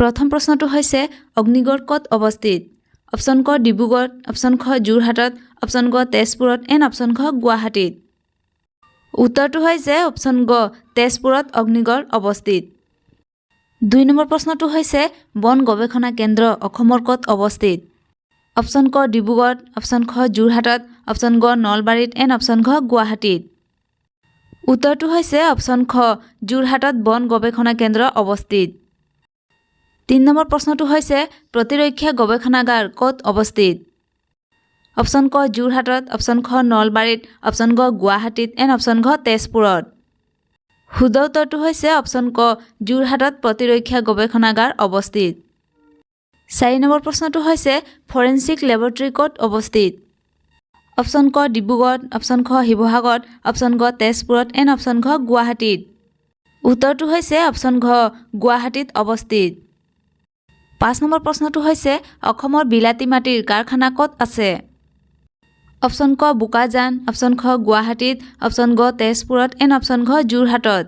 প্ৰথম প্ৰশ্নটো হৈছে, অগ্নিগড় ক'ত অৱস্থিত? অপশ্যন ক ডিব্ৰুগড়, অপশ্যন খ যোৰহাটত, অপশ্যন গ তেজপুৰত এণ্ড অপশ্যন ঘ গুৱাহাটীত। উত্তৰটো হৈছে অপশ্যন গ, তেজপুৰত অগ্নিগড় অৱস্থিত। দুই নম্বৰ প্ৰশ্নটো হৈছে, বন গৱেষণা কেন্দ্ৰ অসমৰ ক'ত অৱস্থিত? অপশ্যন ক ডিব্ৰুগড়, অপশ্যন খ যোৰহাটত, অপশ্যন গ নলবাৰীত এণ্ড অপশ্যন ঘ গুৱাহাটীত। উত্তৰটো হৈছে অপশ্যন খ, যোৰহাটত বন গৱেষণা কেন্দ্ৰ অৱস্থিত। তিনি নম্বৰ প্ৰশ্নটো হৈছে, প্ৰতিৰক্ষা গৱেষণাগাৰ ক'ত অৱস্থিত? অপশ্যন ক যোৰহাটত, অপশ্যন খ নলবাৰীত, অপশ্যন গ গুৱাহাটীত এণ্ড অপশ্যন ঘ তেজপুৰত। শুদ্ধ উত্তৰটো হৈছে অপশ্যন ক, যোৰহাটত প্ৰতিৰক্ষা গৱেষণাগাৰ অৱস্থিত। চাৰি নম্বৰ প্ৰশ্নটো হৈছে, ফৰেনচিক লেবৰেটৰী ক'ত অৱস্থিত? অপশ্যন ক ডিব্ৰুগড়, অপশ্যন খ শিৱসাগৰত, অপশ্যন গ তেজপুৰত এণ্ড অপশ্যন ঘ গুৱাহাটীত। উত্তৰটো হৈছে অপশ্যন ঘ, গুৱাহাটীত অৱস্থিত। পাঁচ নম্বৰ প্ৰশ্নটো হৈছে, অসমৰ বিলাতী মাটিৰ কাৰখানা ক'ত আছে? অপশ্যন ক বোকাজান, অপশ্যন খ গুৱাহাটীত, অপশ্যন গ তেজপুৰত এণ্ড অপশ্যন ঘ যোৰহাটত।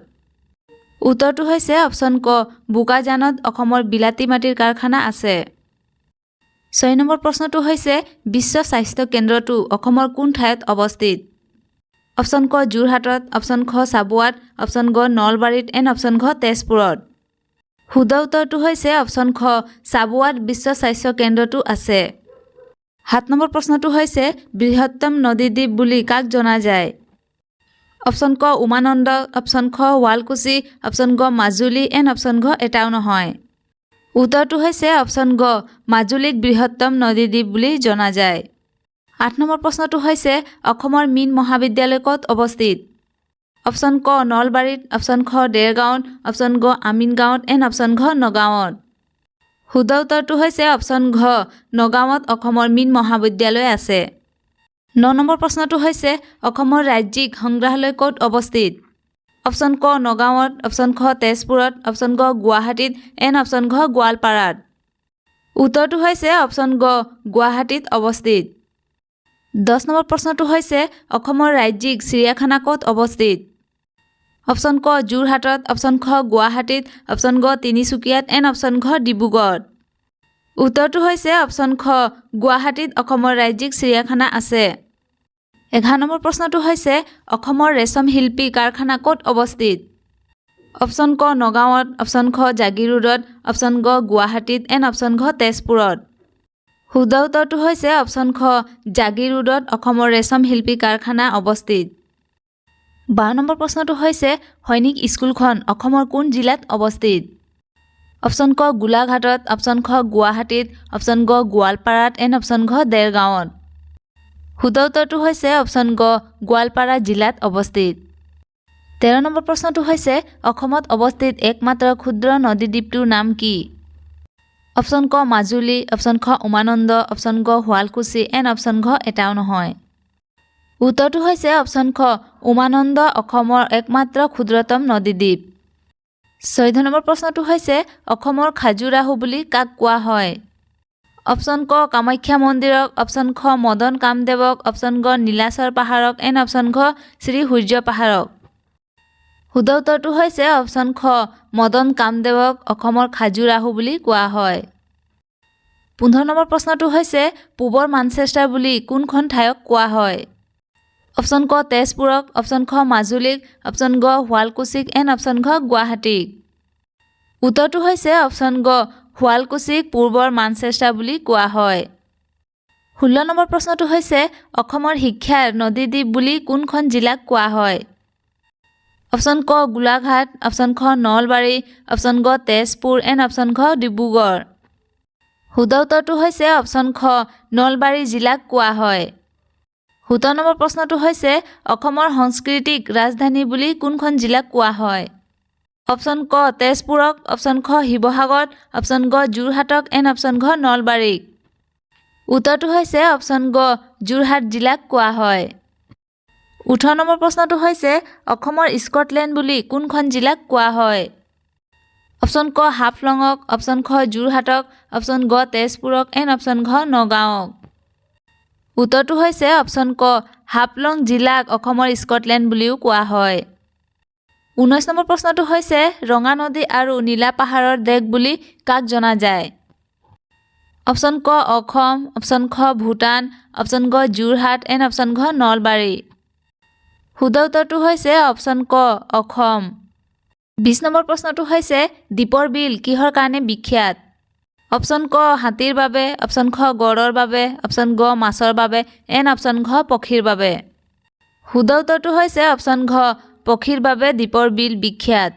উত্তৰটো হৈছে অপশ্যন ক, বোকাজানত অসমৰ বিলাতী মাটিৰ কাৰখানা আছে। ছয় নম্বৰ প্ৰশ্নটো হৈছে, বিশ্ব স্বাস্থ্য কেন্দ্ৰটো অসমৰ কোন ঠাইত অৱস্থিত? অপশ্যন ক যোৰহাটত, অপশ্যন খ চাবুৱাত, অপশ্যন গ নলবাৰীত এণ্ড অপশ্যন ঘ তেজপুৰত। শুদ্ধ উত্তৰটো হৈছে অপশ্যন খ, চাবুৱাত বিশ্ব স্বাস্থ্য কেন্দ্ৰটো আছে। সাত নম্বৰ প্ৰশ্নটো হৈছে, বৃহত্তম নদীদ্বীপ বুলি কাক জনা যায়? অপশ্যন ক উমানন্দ, অপশ্যন খ শুৱালকুছি, অপশ্যন গ মাজুলী এণ্ড অপশ্যন ঘ এটাও নহয়। উত্তৰটো হৈছে অপশ্যন গ, মাজুলীক বৃহত্তম নদীদ্বীপ বুলি জনা যায়। আঠ নম্বৰ প্ৰশ্নটো হৈছে, অসমৰ মীন মহাবিদ্যালয় ক'ত অৱস্থিত? অপশ্যন ক নলবাৰীত, অপশ্যন খ দেৰগাঁৱত, অপশ্যন গ আমিনগাঁৱত এণ্ড অপশ্যন ঘ নগাঁৱত। শুদ্ধ উত্তৰটো হৈছে অপশ্যন ঘ, নগাঁৱত অসমৰ মীন মহাবিদ্যালয় আছে। ন নম্বৰ প্ৰশ্নটো হৈছে, অসমৰ ৰাজ্যিক সংগ্ৰহালয় ক'ত অৱস্থিত? অপশ্যন ক নগাঁৱত, অপশ্যন খ তেজপুৰত, অপশ্যন গ গুৱাহাটীত এণ্ড অপশ্যন ঘ গোৱালপাৰাত। উত্তৰটো হৈছে অপশ্যন গ, গুৱাহাটীত অৱস্থিত। 10 নম্বৰ প্ৰশ্নটো হৈছে, অসমৰ ৰাজ্যিক চিৰিয়াখানা ক'ত অৱস্থিত? অপশ্যন ক যোৰহাটত, অপশ্যন খ গুৱাহাটীত, অপশ্যন গ তিনিচুকীয়াত এণ্ড অপশ্যন ঘ ডিব্ৰুগড়ত। উত্তৰটো হৈছে অপশ্যন খ, গুৱাহাটীত অসমৰ ৰাজ্যিক চিৰিয়াখানা আছে। 11 নম্বৰ প্ৰশ্নটো হৈছে, অসমৰ ৰেচম শিল্পী কাৰখানা ক'ত অৱস্থিত? অপশ্যন ক নগাঁৱত, অপশ্যন খ জাগিৰোডত, অপশ্যন গ গুৱাহাটীত এণ্ড অপশ্যন ঘ তেজপুৰত। শুদ্ধ উত্তৰটো হৈছে অপশ্যন খ, জাগিৰোডত অসমৰ ৰেচম শিল্পী কাৰখানা অৱস্থিত। 12 নম্বৰ প্ৰশ্নটো হৈছে, সৈনিক স্কুলখন অসমৰ কোন জিলাত অৱস্থিত? অপশ্যন ক গোলাঘাটত, অপশ্যন খ গুৱাহাটীত, অপশ্যন গ গোৱালপাৰাত এণ্ড অপশ্যন ঘ দেৰগাঁৱত। শুদ্ধ উত্তৰটো হৈছে অপশ্যন গ, গোৱালপাৰা জিলাত অৱস্থিত। 13 নম্বৰ প্ৰশ্নটো হৈছে, অসমত অৱস্থিত একমাত্ৰ ক্ষুদ্ৰ নদীদ্বীপটোৰ নাম কি? অপশ্যন ক মাজুলী, অপশ্যন খ উমানন্দ, অপশ্যন গ শুৱালকুছি এণ্ড অপশ্যন ঘ এটাও নহয়। উত্তৰটো হৈছে অপশ্যন খ, উমানন্দ অসমৰ একমাত্ৰ ক্ষুদ্ৰতম নদীদ্বীপ। 14 নম্বৰ প্ৰশ্নটো হৈছে, অসমৰ খাজুৰাহো বুলি কাক কোৱা হয়? অপশ্যন ক কামাখ্যা মন্দিৰক, অপশ্যন খ মদন কামদেৱক, অপশ্যন গ নীলাচল পাহাৰক এণ্ড অপশ্যন ঘ শ্ৰী সূৰ্য পাহাৰক। শুদ্ধ উত্তৰটো হৈছে অপশ্যন খ, মদন কামদেৱক অসমৰ খাজুৰাহো বুলি কোৱা হয়। 15 নম্বৰ প্ৰশ্নটো হৈছে, পূবৰ মানচেষ্টাৰ বুলি কোনখন ঠাইক কোৱা হয়? অপশ্যন ক তেজপুৰক, অপশ্যন খ মাজুলীক, অপশ্যন গ শুৱালকুছিক এণ্ড অপশ্যন ঘ গুৱাহাটীক। উত্তৰটো হৈছে অপশ্যন গ, শুৱালকুছিক পূৰ্বৰ মানচেষ্টাৰ বুলি কোৱা হয়। 16 নম্বৰ প্ৰশ্নটো হৈছে, অসমৰ শিক্ষাৰ নদীদ্বীপ বুলি কোনখন জিলাক কোৱা হয়? অপশ্যন ক গোলাঘাট, অপশ্যন খ নলবাৰী, অপশ্যন গ তেজপুৰ এণ্ড অপশ্যন ঘ ডিব্ৰুগড়। শুদ্ধ উত্তৰটো হৈছে অপশ্যন খ, নলবাৰী জিলাক কোৱা হয়। 17 নম্বৰ প্ৰশ্নটো হৈছে, অসমৰ সাংস্কৃতিক ৰাজধানী বুলি কোনখন জিলাক কোৱা হয়? অপশ্যন ক তেজপুৰক, অপশ্যন খ শিৱসাগৰত, অপশ্যন গ যোৰহাটক এণ্ড অপশ্যন ঘ নলবাৰীক। উত্তৰটো হৈছে অপশ্যন গ, যোৰহাট জিলাক কোৱা হয়। 18 নম্বৰ প্ৰশ্নটো হৈছে, অসমৰ স্কটলেণ্ড বুলি কোনখন জিলাক কোৱা হয়? অপশ্যন ক হাফলঙক, অপশ্যন খ যোৰহাটক, অপশ্যন গ তেজপুৰক এণ্ড অপশ্যন ঘ নগাঁৱক। উত্তৰটো হৈছে অপশ্যন ক, হাফলং জিলাক অসমৰ স্কটলেণ্ড বুলিও কোৱা হয়। 19 নম্বৰ প্ৰশ্নটো হৈছে, ৰঙা নদী আৰু নীলা পাহাৰৰ দেশ বুলি কাক জনা যায়? অপশ্যন ক অসম, অপশ্যন খ ভূটান, অপশ্যন গ যোৰহাট এণ্ড অপশ্যন ঘ নলবাৰী। শুদ্ধ উত্তৰটো হৈছে অপশ্যন ক অসম। 20 নম্বৰ প্ৰশ্নটো হৈছে, দীপৰ বিল কিহৰ কাৰণে বিখ্যাত? অপশ্যন ক হাতীৰ বাবে, অপশ্যন খ গঁড়ৰ বাবে, অপশ্যন গ মাছৰ বাবে এণ্ড অপশ্যন ঘ পক্ষীৰ বাবে। শুদ্ধ উত্তৰটো হৈছে অপশ্যন ঘ পক্ষীৰ বাবে দীপৰ বিল বিখ্যাত।